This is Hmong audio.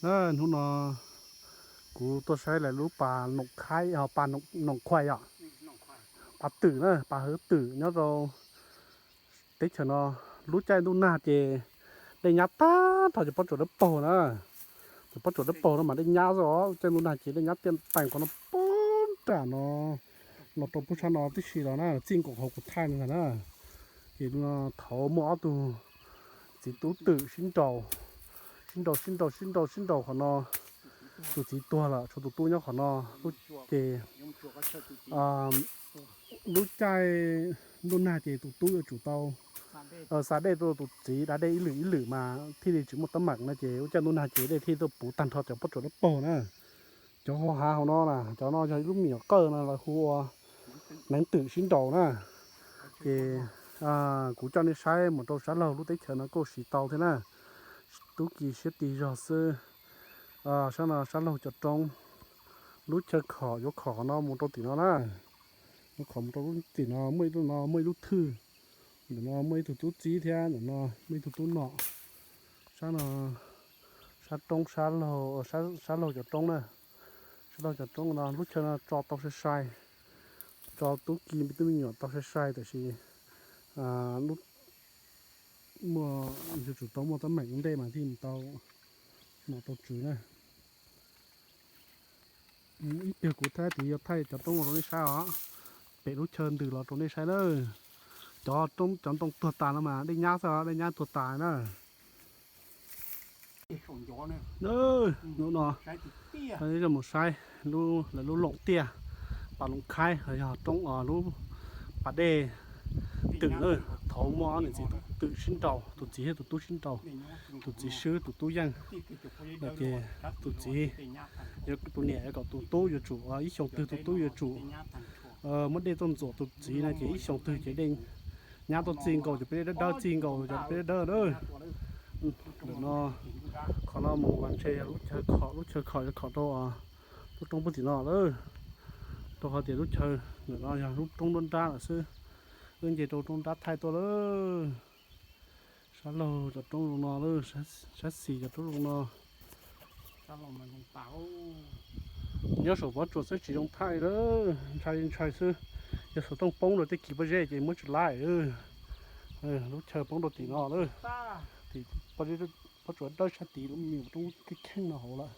Na, hnub no kuv tuaj saib lawv lub pas Noom Khaib, ho pas Noom Khuais yom, pas Twm na, pas Hawv Twm nyob rau teb chaws no. Lub caij ntuj nag ces dej nyab tag nrho cov pob tsuas dawb paug na. Cov pob tsuas dawb paug no mas dej nyab xwb os. Caij ntuj nag ces dej nyab tiaj tees qhov no puag nram no los rau puag sab no tib si los na, txij nkaus hauv kuv thaij no ntag na. Ces no thaum muaj ob tug txiv tub twm sib nraus, sib nraus sib nraus sib nraus sib nraus qhov no, tus txiv tuag lawm tshuav tus tub nyob qhov no. Lub ces lub caij ntuj nag ces tus tub yuav tsum tau xa dej tuaj rau tus txiv da dej ib lwm ib lwm mas thiaj li tsis muaj teeb meem no ces lub caij ntuj nag ces dej thiaj tuaj puv tag nrho cov pob tsuas dawb paug na. Cov hauv hav hauv no na, cov no yog ib lub me nyuam qawj no lawv hu ua neev twm sib nraus na. Ces kuv coj nej saib mus rau sab laug lub teb chaws no kuj siv tau thiab na. Tub ki siab tig zog xwb. Sab no sab laug cov roob, lub chaw khom yuav khom no mus rau tim no na. Yuav khom mus rau lub tim no muaj ib lub no muaj ib lub thwj. Ntawm no muaj ib tug tub txib thiab ntawm no muaj ib tug tub nom. Sab no sab roob, sab laug cov roob na. Sab laug cov roob no lub chaw no tso tau sai sai, tso tub ki tub me nyuam tau sai sai tab sis lub muaj yuav tsum tau muaj teeb meem ua ntej mas thiaj tau nom tau tswv na. Ib pliag kuv thaij tid yuav thaij cov roob rau nej saib os. Pem lub chaw ntws los rau nej saib na. Cov roob cov ntoo tuag tas no mas dej nyab xwb, dej nyab tuag tas na. Hnub no mus saib lawv lub Loom Tiaj, pas Loom Khaib los yog roob lub pas dej Twm na. Thaum muaj ob niam txiv Twm sib nraus, tus txiv thiab tus tub sib nraus, tus txiv swb tus tub yeej. Ces tus txiv, tus niam yuav kom tus tub yuav tsum ib xyoos twg tus tub yuav tsum muab dej tuaj ntxuam tus txiv na, ces ib xyoos twg ces dej nyab tuaj txij nkaus cov peb dawb dawb, txij nkaus cov peb dawb dawb na. Ntawm no, qhov no mus mas ntshe yog lub chaw khom, lub chaw khom yog khom rau lub roob puag tim no lawm. Rau qhov tias lub chaw ntawm no yog lub roob nruab nrab lawm xwb. Wb nce rau roob nrab thaij tuaj lawm. Sab laug cov roob zoo no lawm, sab xis cov roob zoo no. Nyob saum pob tsuas xwb tsis zoo thaij lawm, ntshai ntshai xwb. Yog xov tooj poob rau tej kis pob zeb ces muab tsis laib. Lub chaw poob rau tim no lawm. Tim pob zeb, pob tsuas dawb sab tid lub me nyuam roob kheej kheej no hauv lawm.